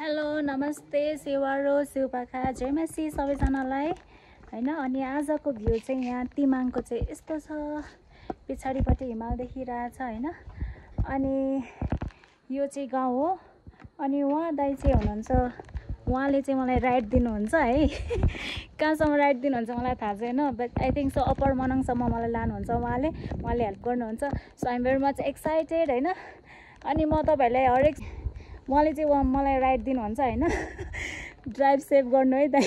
Hello नमस्ते सेवारो शिवपाखा जयमासी सबैजनालाई हैन। अनि आजको भ्यू चाहिँ यहाँ तिमाङको चाहिँ यस्तो छ। पछाडिपट्टि हिमाल देखिरहेछ हैन। अनि यो चाहिँ गाउँ हो। अनि उहाँ दाइ चाहिँ हुनुहुन्छ, उहाँले चाहिँ मलाई राइड दिनुहुन्छ है। कहाँसम्म राइड दिनुहुन्छ मलाई थाहा छैन, but I think so upper मनाङसम्म मलाई लानुहुन्छ उहाँले हेल्प गर्नुहुन्छ। So I am very much excited हैन। अनि म तपाईँहरूलाई हरेक उहाँले चाहिँ मलाई राइड दिनुहुन्छ हैन। ड्राइभ सेभ गर्नु है दाइ।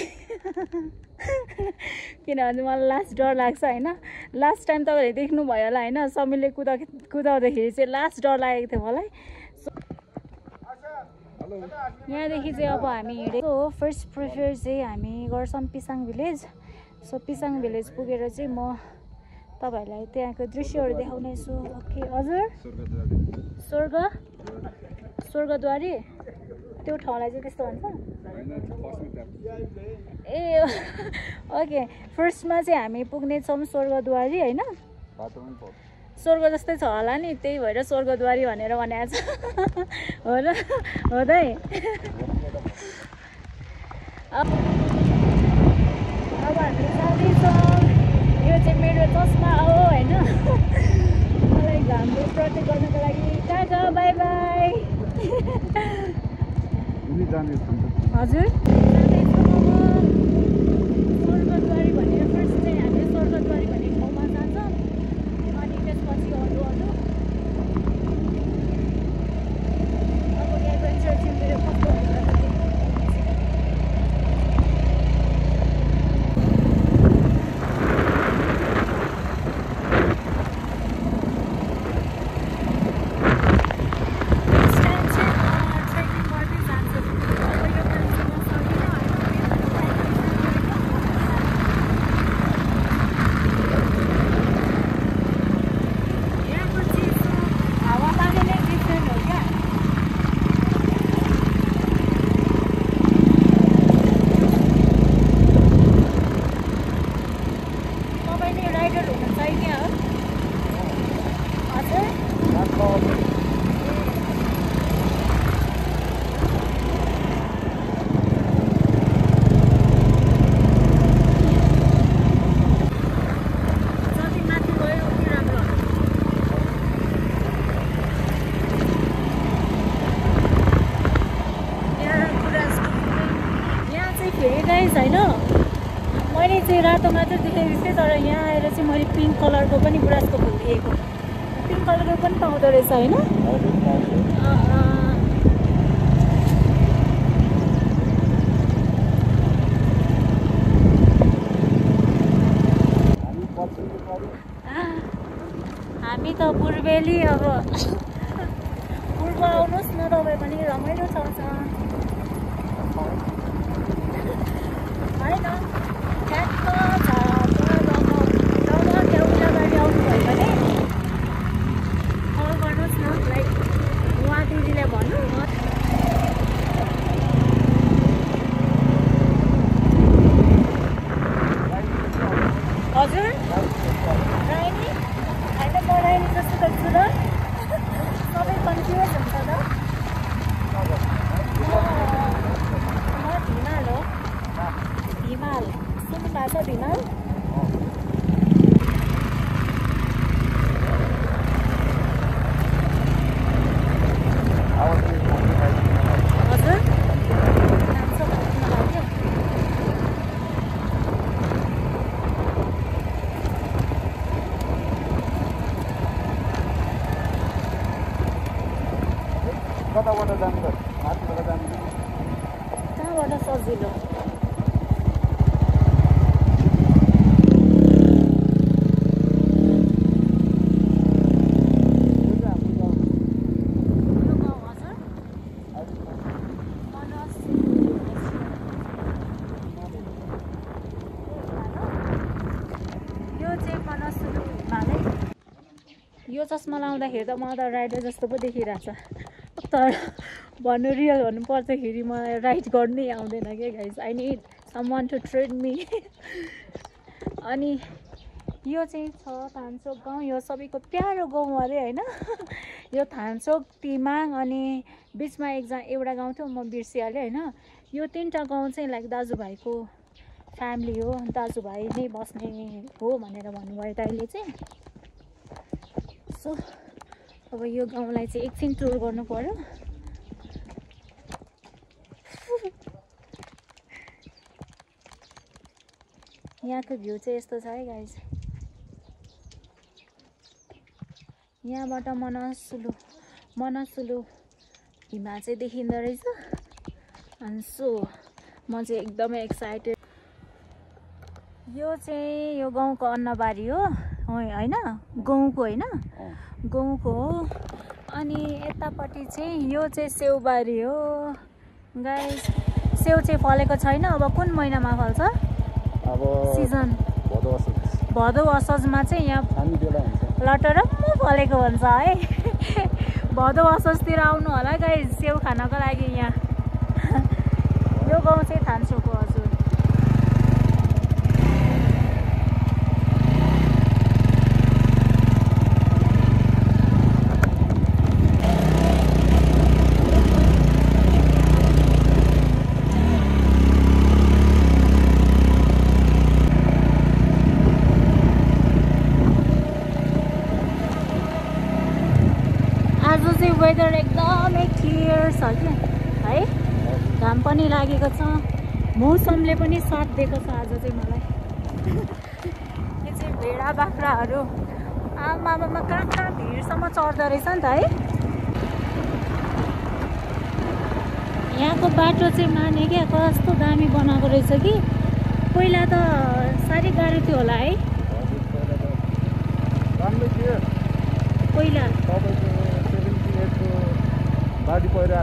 किनभने मलाई लास्ट डर लाग्छ हैन। लास्ट टाइम तपाईँहरूले देख्नुभयो होला हैन, समीरले कुदाउँदाखेरि चाहिँ लास्ट डर लागेको थियो मलाई। यहाँदेखि चाहिँ अब हामी हिँडेको हो। फर्स्ट प्रिफर चाहिँ हामी गर्छौँ Pisang village. So Pisang village पुगेर चाहिँ म तपाईँहरूलाई त्यहाँको दृश्यहरू देखाउनेछु। ओके हजुर, स्वर्गद्वारी त्यो ठाउँलाई चाहिँ त्यस्तो भन्छ ए। ओके, फर्स्टमा चाहिँ हामी पुग्नेछौँ स्वर्गद्वारी होइन। स्वर्ग जस्तै छ होला नि, त्यही भएर स्वर्गद्वारी भनेर भनेको छ। हो र हो दाइ। अब हामी जाँदैछौँ। यो चाहिँ मेरो चस्मा हो होइन। मलाई घामले प्रोटेक्ट गर्नको लागि। Tata bye by. हजुर स्वर्गद्वारी भनेर फर्स्ट चाहिँ हामीले स्वर्गद्वारी भन्ने ठाउँमा जान्छौँ। अनि त्यसपछि अरू अब एडभेन्चर चाहिँ मेरो कस्तो हुन्छ। मैले चाहिँ रातो मात्र देखेको थिएँ, तर यहाँ आएर चाहिँ मैले पिङ्क कलरको पनि गुराँसको फुल देखेको। पिङ्क कलरको पनि पाउँदो रहेछ होइन। हामी त पूर्वेली। अब पूर्व आउनुहोस् न तपाईँ पनि, रमाइलो ठाउँ छ होइन। ठ्याक्क उल्टाबारी आउनुभयो भने कल गर्नुहोस् न, लाइक उहाँ दिदीलाई भन्नु। हजुर राइनी होइन, म राइनी जस्तो त छु र। सबै कन्फ्युज हुन्छ त। म धिमाल हो। धिमाल सुन्नुभएको छ? धिमाल हजुर नाम छ लाग्यो। कहाँबाट सजिलो? यो चस्मा लाउँदाखेरि त मलाई त राइडर जस्तो पो देखिरहेछ, तर भन्नु रियल भन्नु पर्दाखेरि मलाई राइड गर्नै आउँदैन क्या guys. I need someone to train me. अनि यो चाहिँ छ थान्चोक गाउँ। यो सबैको प्यारो गाउँ अरे होइन। यो थान्चोक तिमाङ अनि बिचमा एउटा गाउँ थियो, म बिर्सिहालेँ होइन। यो 3टा गाउँ चाहिँ लाइक दाजुभाइको फ्यामिली हो, दाजुभाइ नै बस्ने हो भनेर भन्नुभयो दाइले चाहिँ। सो अब यो गाउँलाई चाहिँ एकछिन टुर गर्नु पर्यो। यहाँको भ्यू चाहिँ यस्तो छ है गाइज। यहाँबाट मनसुलु हिमाल चाहिँ देखिँदो रहेछ। अनि सो म चाहिँ एकदमै एक्साइटेड। यो चाहिँ यो गाउँको अन्नबारी हो होइन, गाउँको होइन, गाउँको हो। अनि यतापट्टि चाहिँ यो चाहिँ सेउबारी हो गाइज। सेउ चाहिँ फलेको छैन। अब कुन महिनामा फल्छ? अब सिजन भदौ असोजमा चाहिँ यहाँ लटरम्म फलेको हुन्छ है। भदौ असोजतिर आउनु होला गाइज सेउ खानको लागि यहाँ। यो गाउँ चाहिँ थान्चोक हो हजुर। वेदर एकदमै क्लियर छ क्या है, घाम पनि लागेको छ, मौसमले पनि साथ दिएको छ आज चाहिँ मलाई। यो चाहिँ भेडा बाख्राहरू आमामा कहाँ भिरसम्म चढ्दो रहेछ नि त है। यहाँको बाटो चाहिँ माने क्या कस्तो दामी बनाएको रहेछ कि। पहिला त साह्रै गाह्रो थियो होला है पहिला। बाढी पहिरो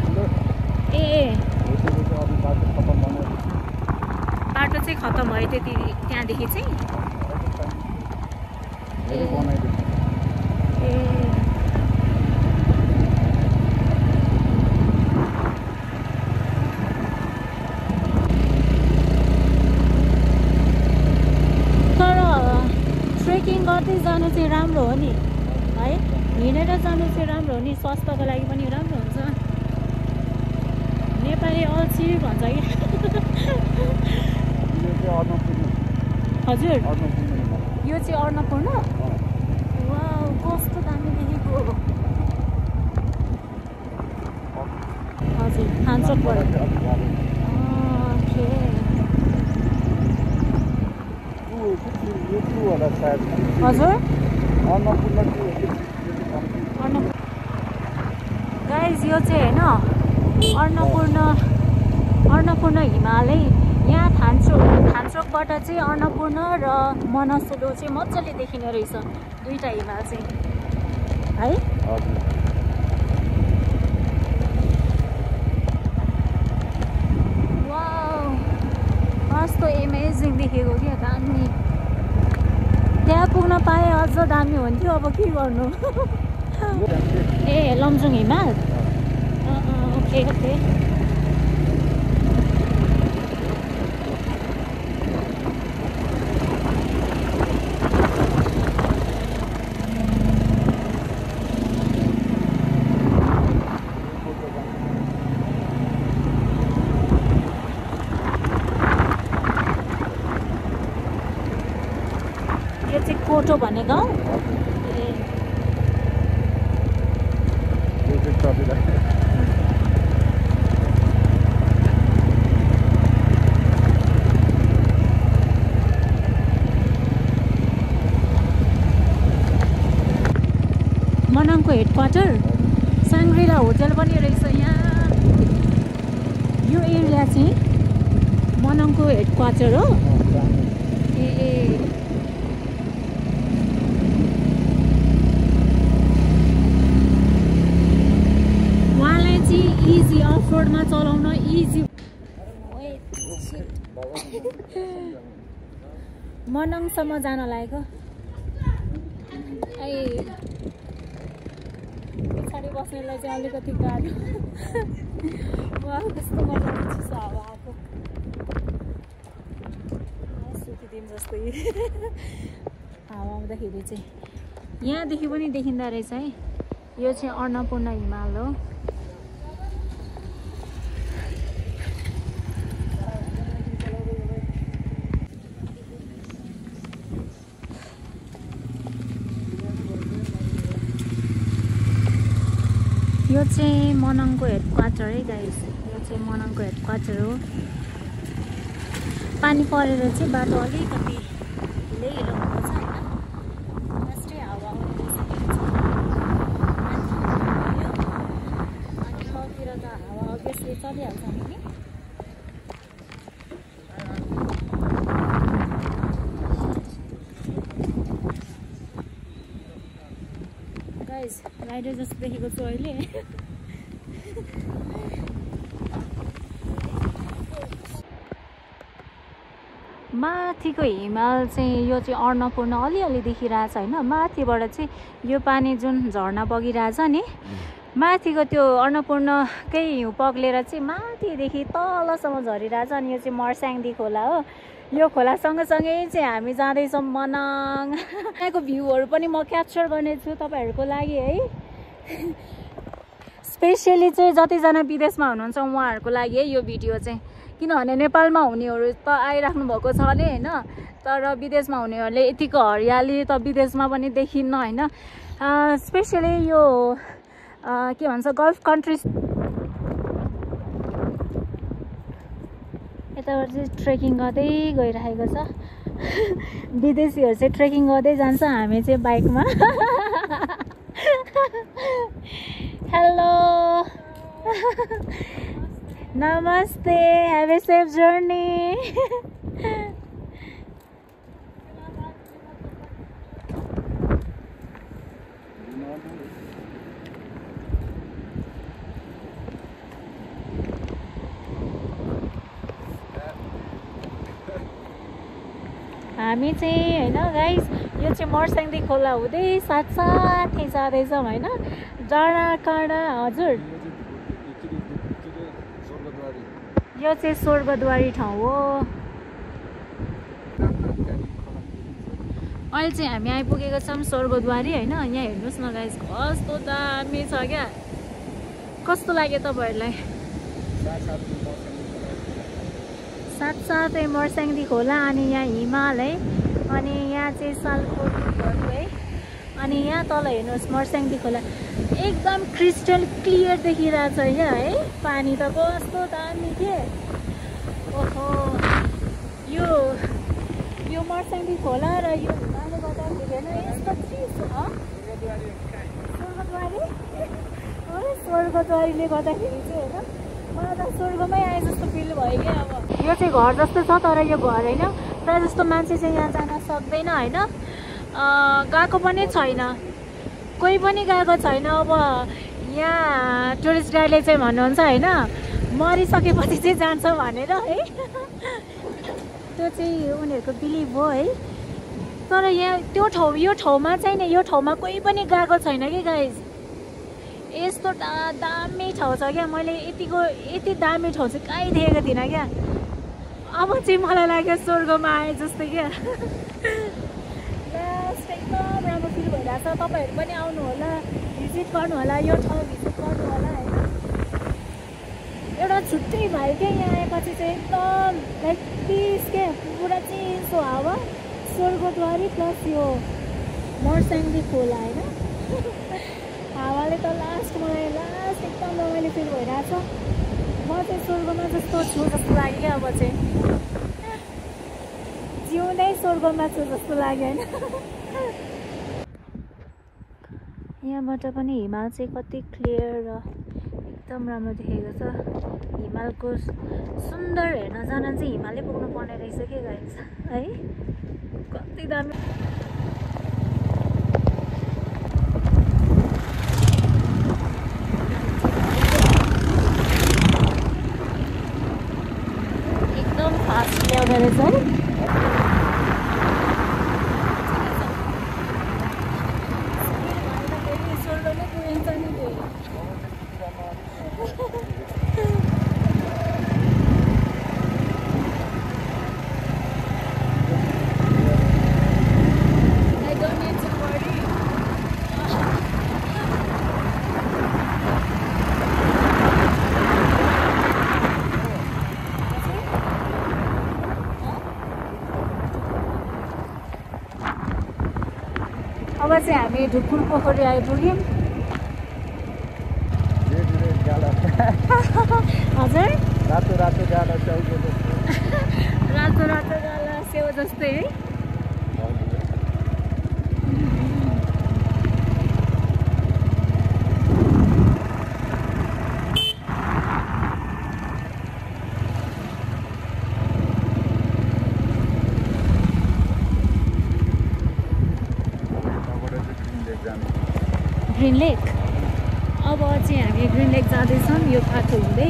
ठुलो ए बाटो चाहिँ खतम भयो त्यहाँदेखि चाहिँ। तर ट्रेकिङ गर्दै जानु चाहिँ राम्रो हो नि है, हिँडेर जानु चाहिँ राम्रो हो नि, स्वास्थ्यको लागि पनि राम्रो हुन्छ। नेपाली अल्छी भन्छ कि। हजुर यो चाहिँ अन्नपूर्ण। वाउ कस्तो दामी देखेको। हजुर थान्चोकबाट। हजुर गाइज यो चाहिँ होइन अन्नपूर्ण हिमालय। यहाँ थान्चोकबाट चाहिँ अन्नपूर्ण र मनसुलु चाहिँ मजाले देखिने रहेछ, दुईटा हिमाल चाहिँ है। वाउ कस्तो एमेजिङ देखेको क्या, दामी। त्यहाँ पुग्न पाए अझ दामी हुन्थ्यो। अब के गर्नु। ए लमजुङ हिमाल। Okay okay. यो चाहिँ कोटो भन्ने गाउँ। मनाङको हेडक्वार्टर साङ्ग्रिला होटल पनि रहेछ यहाँ। यो एरिया चाहिँ मनाङको हेडक्वार्टर हो। ए उहाँलाई चाहिँ इजी अफ रोडमा चलाउन इजी। मनाङसम्म जान लागेको। ए पछाडि बस्नेलाई चाहिँ अलिकति गाह्रो। वा कस्तो मजाको चिसो हावा आएको, सुकिदिउँ जस्तै। हावा आउँदाखेरि चाहिँ यहाँदेखि पनि देखिँदो रहेछ है। यो चाहिँ अन्नपूर्ण हिमाल हो। यो चाहिँ मनाङको हेडक्वार्टर है गाइस। यो चाहिँ मनाङको हेडक्वार्टर हो। पानी परेर चाहिँ बाटो अलिकति हिलो हिलो भएको छ होइन। जस्तै हावा आउने रहेछ। अनि ठाउँतिर त हावा अभियसली चलिहाल्छ नि। गाइस राइडर जस्तो देखेको छु अहिले। माथिको हिमाल चाहिँ यो चाहिँ अन्नपूर्ण अलिअलि देखिरहेछ होइन। माथिबाट चाहिँ यो पानी जुन झर्ना बगिरहेछ नि, माथिको त्यो अन्नपूर्णकै हिउँ पग्लेर चाहिँ माथिदेखि तलसम्म झरिरहेछ। अनि यो चाहिँ मर्स्याङ्दी खोला हो। यो खोला सँगसँगै चाहिँ हामी जाँदैछौँ मनाङ। यहाँको भ्यूहरू पनि म क्याप्चर गर्नेछु तपाईँहरूको लागि है। स्पेसियली चाहिँ जतिजना विदेशमा हुनुहुन्छ उहाँहरूको लागि है यो भिडियो चाहिँ। किनभने नेपालमा हुनेहरू त आइराख्नु भएको छ नै होइन, तर विदेशमा हुनेहरूले यतिको हरियाली त विदेशमा पनि देखिन्न होइन। स्पेसियली यो के भन्छ गल्फ कन्ट्रिज यताबाट चाहिँ ट्रेकिङ गर्दै गइरहेको छ। विदेशीहरू चाहिँ ट्रेकिङ गर्दै जान्छ, हामी चाहिँ बाइकमा। हेलो नमस्ते, हैव ए सेफ जर्नी। हामी चाहिँ होइन गाइस यो चाहिँ मर्स्याङ्दी खोला हुँदै साथसाथै जाँदैछौँ होइन। डाँडाकाँडा हजुर यो चाहिँ स्वर्गद्वारी ठाउँ हो। अहिले चाहिँ हामी आइपुगेको छौँ स्वर्गद्वारी होइन। यहाँ हेर्नुहोस् न गाइस कस्तो दामी छ क्या। कस्तो लाग्यो तपाईँहरूलाई? साथसाथै मर्स्याङ्दी खोला अनि यहाँ हिमाल है। अनि यहाँ चाहिँ सालकोटहरू है। अनि यहाँ तल हेर्नुहोस् मर्स्याङ्दी खोला एकदम क्रिस्टल क्लियर देखिरहेछ यहाँ है। पानी त कस्तो दामी के। ओहो यो मर्स्याङ्दी खोला र यो हिमालले गर्दाखेरि होइन यस्तो चिज हो। स्वर्गद्वारीले गर्दाखेरि चाहिँ होइन मलाई त स्वर्गमै आए जस्तो फिल भयो क्या। अब यो चाहिँ घर जस्तो छ, तर यो घर होइन। प्रायः जस्तो मान्छे चाहिँ यहाँ जान सक्दैन होइन। गएको पनि छैन, कोही पनि गएको छैन। अब यहाँ टुरिस्ट गाइडले चाहिँ भन्नुहुन्छ होइन मरिसकेपछि चाहिँ जान्छ भनेर है। त्यो चाहिँ उनीहरूको बिलिभ हो है। तर यहाँ त्यो ठाउँ यो ठाउँमा चाहिँ नि यो ठाउँमा कोही पनि गएको छैन कि गाइज। यस्तो दामी ठाउँ छ क्या। मैले यति दामी ठाउँ चाहिँ कहीँ देखेको थिइनँ क्या। अब चाहिँ मलाई लाग्यो स्वर्गमा आए जस्तै क्या। लास्ट एकदम राम्रो फिल भइरहेछ। तपाईँहरू पनि आउनु होला, भिजिट गर्नु होला, यो ठाउँ भिजिट गर्नु होला होइन। एउटा छुट्टै भयो क्या यहाँ आएपछि चाहिँ एकदम लाइक पिस क्या। पुरा चिसो हावा, स्वर्गद्वारी प्लस यो मर्स्याङ्दी खोला होइन। हावाले त मलाई लास्ट एकदम रमाइलो फिल भइरहेछ। म चाहिँ स्वर्गमा जस्तो छु जस्तो लाग्यो क्या। अब चाहिँ जिउँदै स्वर्गमा छु जस्तो लाग्यो होइन। यहाँबाट पनि हिमाल चाहिँ कति क्लियर र एकदम राम्रो देखेको छ। हिमालको सुन्दर हेर्न जान चाहिँ हिमालै पुग्नु पर्ने रहेछ के गाइस है। कति दामी एकदम फास्ट ल्याउँदो रहेछ है। चाहिँ हामी ढुकुर पोखरी आइपुग्यौँ। हजुर रातो रातो गाला च्याउको रातो रातो गाला स्याउ जस्तै है। ग्रिन लेक। अब चाहिँ हामी ग्रिन लेक जाँदैछौँ यो बाटो हुँदै।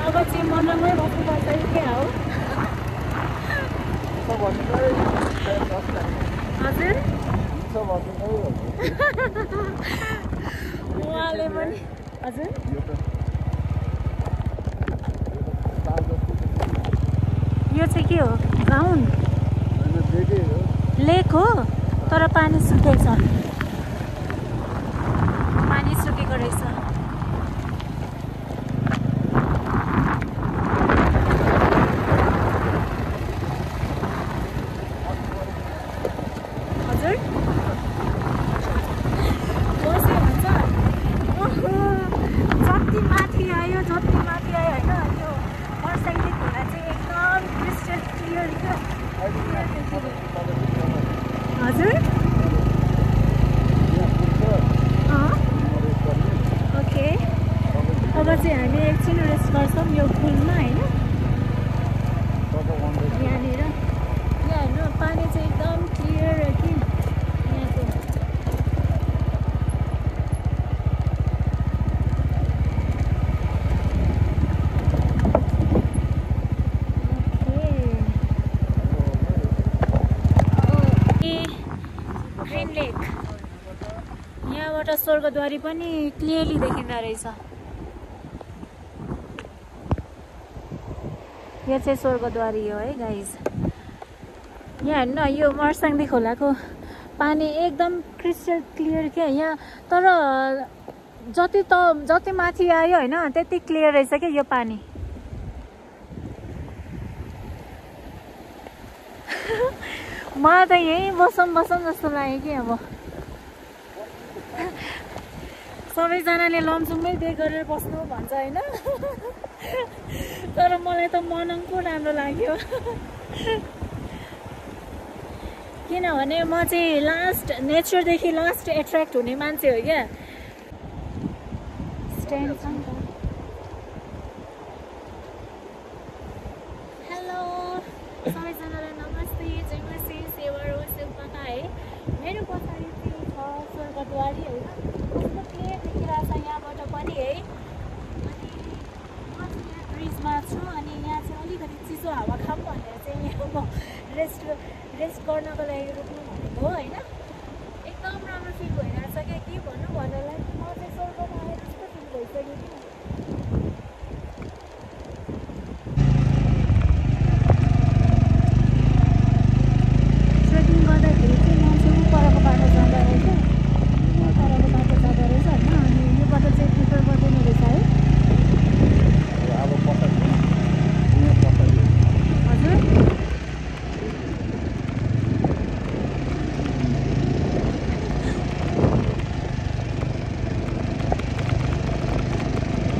अब चाहिँ मनमै बस्नुपर्छ के हो? हजुर उहाँले पनि हजुर यो चाहिँ के हो? ग्राउन्ड लेक हो तर पानी सुकेको छ। पानी सुकेको रहेछ। हजुर जति माथि आयो होइन यो मर्साइली खोला चाहिँ एकदम क्रिस्टल क्लियर क्या। हजुर ओके अब चाहिँ हामी एकछिन रेस्ट गर्छौँ यो पुलमा होइन। यहाँनिर यहाँ हेर्नु पानी चाहिँ एकदम क्लियर कि यहाँको। ग्रिन लेक यहाँबाट स्वर्गद्वारी पनि क्लियरली देखिँदो रहेछ। यो चाहिँ स्वर्गद्वारी हो है गाइज। यहाँ हेर्नु यो मर्साङ्दी खोलाको पानी एकदम क्रिस्टल क्लियर क्या यहाँ। तर जति माथि आयो होइन त्यति क्लियर रहेछ क्या यो पानी। मलाई त यहीँ बसौँ जस्तो लाग्यो कि अब सबैजनाले लमजुङमै बे गरेर बस्नु भन्छ होइन। तर मलाई त मनाङको राम्रो लाग्यो किनभने म चाहिँ लास्ट नेचरदेखि लास्ट एट्र्याक्ट हुने मान्छे हो क्या। स्ट्यान्ड छ नि त। हेलो सबैजनालाई नमस्ते, जय मसी, सेवारो सेवका है। मेरो पछाडि चाहिँ छ स्वर्गद्वारी होइन। कस्तो क्लियर देखिरहेछ यहाँबाट पनि है। अनि म चाहिँ यहाँ ब्रिजमा छु अनि यहाँ चाहिँ अलिकति चिसो हावा खाऊँ भनेर चाहिँ यहाँ म रेस्ट गर्नको लागि रोक्नु भनेको हो होइन। एकदम राम्रो फिल भइरहेछ क्या। के भन्नु भन्नलाई म चाहिँ स्वर्गमा आए जस्तो फिल भइसक्यो कि। ट्रेकिङ गर्दाखेरि चाहिँ मान्छे परको बाटो जाँदो रहेछ परको बाटो जाँदो रहेछ होइन। अनि यो बाटो चाहिँ प्रिफर गर्दैन रहेछ है। हजुर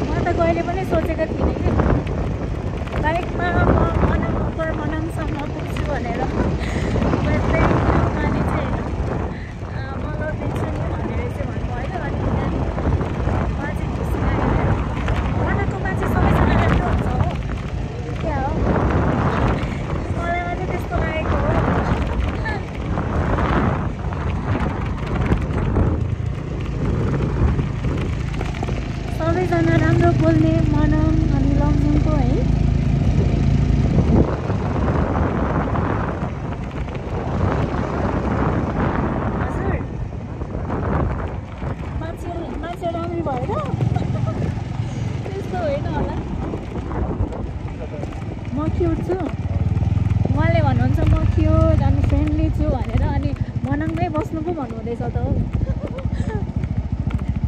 म त कहिले पनि सोचेको थिइनँ कि बाइकमा म मनाङसम्म पुग्छु भनेर। पानी चाहिँ होइन म लगिदिन्छु नि भनेर चाहिँ भन्नु होइन। अनि मलाई चाहिँ खुसी लाग्यो। मनाङको मान्छे सबैजना राम्रो हुन्छ हो क्या हो। मलाई मात्रै त्यस्तो लागेको हो। सबैजना राम्रो बोल्ने मनाङ अनि लमजुङको है। हजुर मान्छे राम्री भएर त्यस्तो होइन होला। म क्युट छु उहाँले भन्नुहुन्छ म क्युट अनि फ्रेन्डली छु भनेर। अनि मनाङमै बस्नु पो भन्नुहुँदैछ त हौ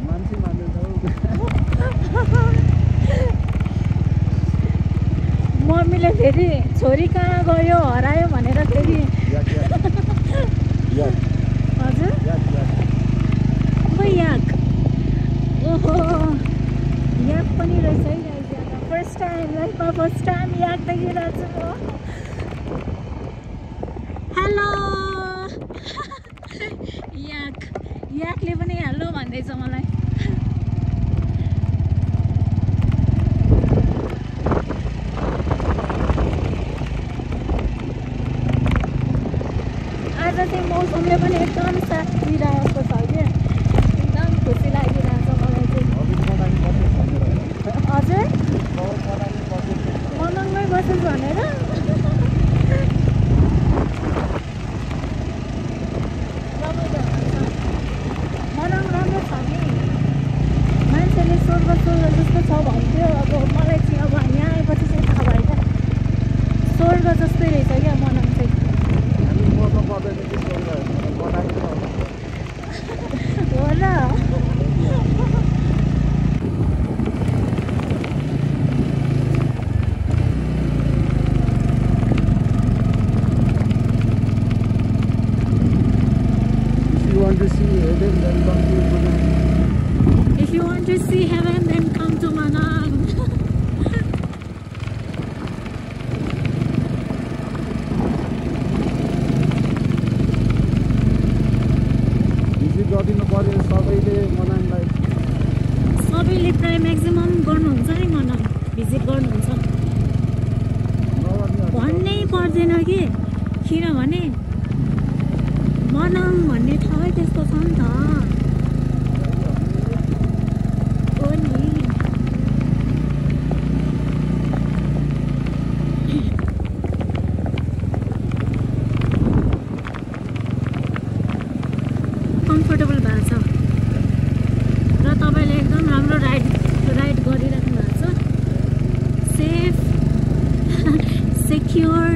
मान्छे मान्दैछ मम्मीले फेरि छोरी कहाँ गयो हरायो भनेर फेरि हजुर याक ओहो याक पनि रहेछ है गाइस फर्स्ट टाइम लाइफमा फर्स्ट टाइम याक देखिरहेको छु म हेलो याकले पनि हेलो भन्दैछ मलाई आज चाहिँ मौसमले पनि एकदम साथ दिइरहेको छ कि एकदम खुसी लागिरहेको छ मलाई चाहिँ हजुर मनाङमै बसेछु भनेर मनाङ राम्रो छ नि मान्छेले स्वर्ग जस्तो छ भन्थ्यो अब मलाई चाहिँ अब यहाँ आएपछि चाहिँ थाहा भयो क्या स्वर्ग जस्तै रहेछ क्या मनाङ चाहिँ हो र If you want to see heaven, then come to Manang. Visit गरिदिनु पर्यो सबैले मनाङलाई सबैले प्राय म्याक्सिमम गर्नुहुन्छ है मनाङ भिजिट गर्नुहुन्छ भन्नै पर्दैन कि किनभने मनाङ भन्ने ठाउँै त्यस्तो छ नि त हो नि कम्फर्टेबल भएको छ र तपाईँले एकदम राम्रो राइड गरिराख्नु भएको छ सेफ सेक्योर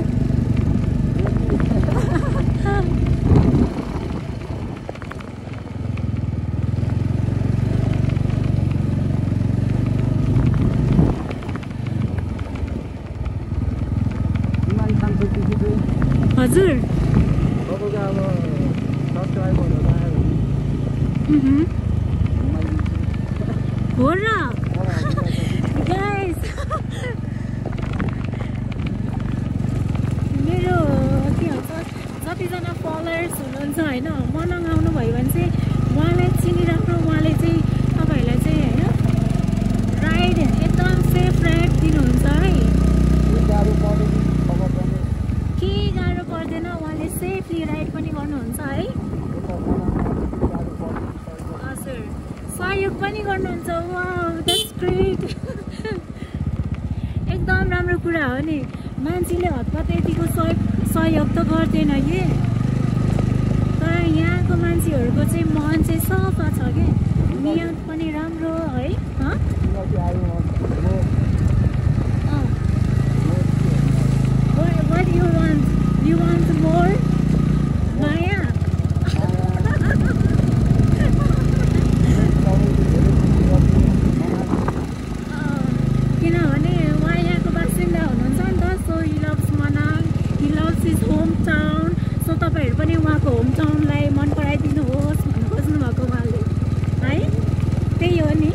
हजुर तपाईँको अब सब्सक्राइबरहरू आयो हो र गाइस मेरो के भन्छ जतिजना फलोवर्स हुनुहुन्छ होइन मनाङ आउनुभयो भने चाहिँ उहाँलाई चिनिराख्नु उहाँले चाहिँ तपाईँहरूलाई चाहिँ होइन राइड एकदम सेफ राइड दिनुहुन्छ है के गाह्रो पर्दैन उहाँले सेफली राइड पनि गर्नुहुन्छ है हजुर सहयोग पनि गर्नुहुन्छ वाउ द्याट्स ग्रेट एकदम राम्रो कुरा हो नि मान्छेले हतपत यतिको सहयोग त गर्दैन कि तर यहाँको मान्छेहरूको चाहिँ मन चाहिँ सफा छ कि नियत पनि राम्रो है What do you want? You want more? Maya? किनभने उहाँ यहाँको बासिन्दा हुनुहुन्छ नि त so he loves Manang, he loves his hometown. So तपाईँहरू पनि उहाँको होम टाउनलाई मन पराइदिनुहोस् भन्नु खोज्नु भएको उहाँले है त्यही हो नि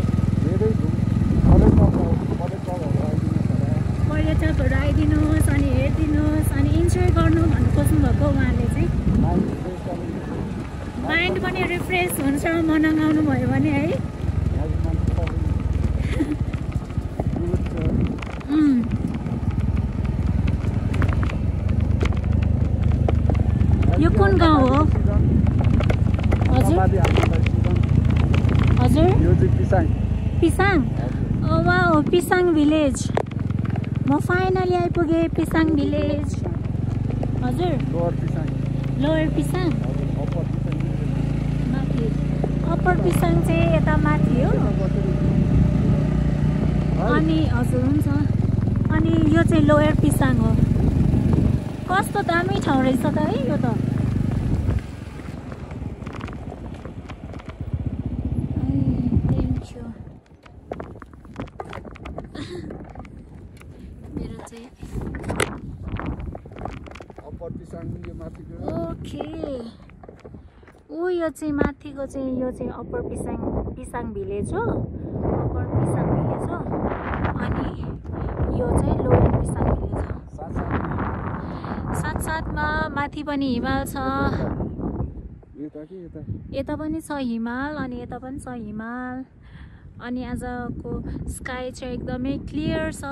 पर्यटकहरू आइदिनुहोस् अनि हेरिदिनुहोस् अनि इन्जोय गर्नु भन्नु खोज्नु भएको उहाँले चाहिँ माइन्ड पनि रिफ्रेस हुन्छ मनाङ आउनुभयो भने है यो कुन गाउँ हो हजुर हजुर पिसाङ वा हो पिसाङ भिलेज म फाइनली आइपुगेँ पिसाङ भिलेज हजुर लोवर पिसाङ माथि अप्पर पिसाङ चाहिँ यता माथि हो अनि हजुर हुन्छ अनि यो चाहिँ लोयर पिसाङ हो कस्तो दामी ठाउँ रहेछ त है यो त मेरो चाहिँ अप्पर पिसाङ यो माथिको ओके ओ यो चाहिँ माथिको चाहिँ यो चाहिँ अप्पर पिसाङ भिलेज हो अप्पर पिसाङ भिलेज हो अनि यो चाहिँ लोवर पिसाङ भिलेज हो साथसाथमा माथि पनि हिमाल छ यता पनि छ हिमाल अनि यता पनि छ हिमाल अनि आजको स्काई चाहिँ एकदमै क्लियर छ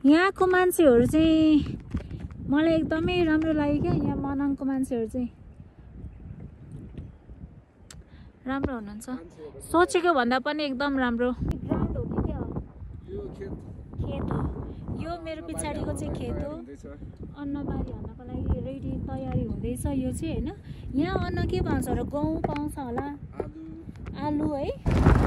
यहाँको मान्छेहरू चाहिँ मलाई एकदमै राम्रो लाग्यो क्या यहाँ मनाङको मान्छेहरू चाहिँ राम्रो हुनुहुन्छ सोचेको भन्दा पनि एकदम राम्रो ग्राउन्ड हो कि क्या हो खेत हो यो मेरो पछाडिको चाहिँ खेत हो अन्नबारी हाल्नको लागि रेडी तयारी हुँदैछ यो चाहिँ होइन यहाँ अन्न के पाउँछ र गहुँ पाउँछ होला आलु है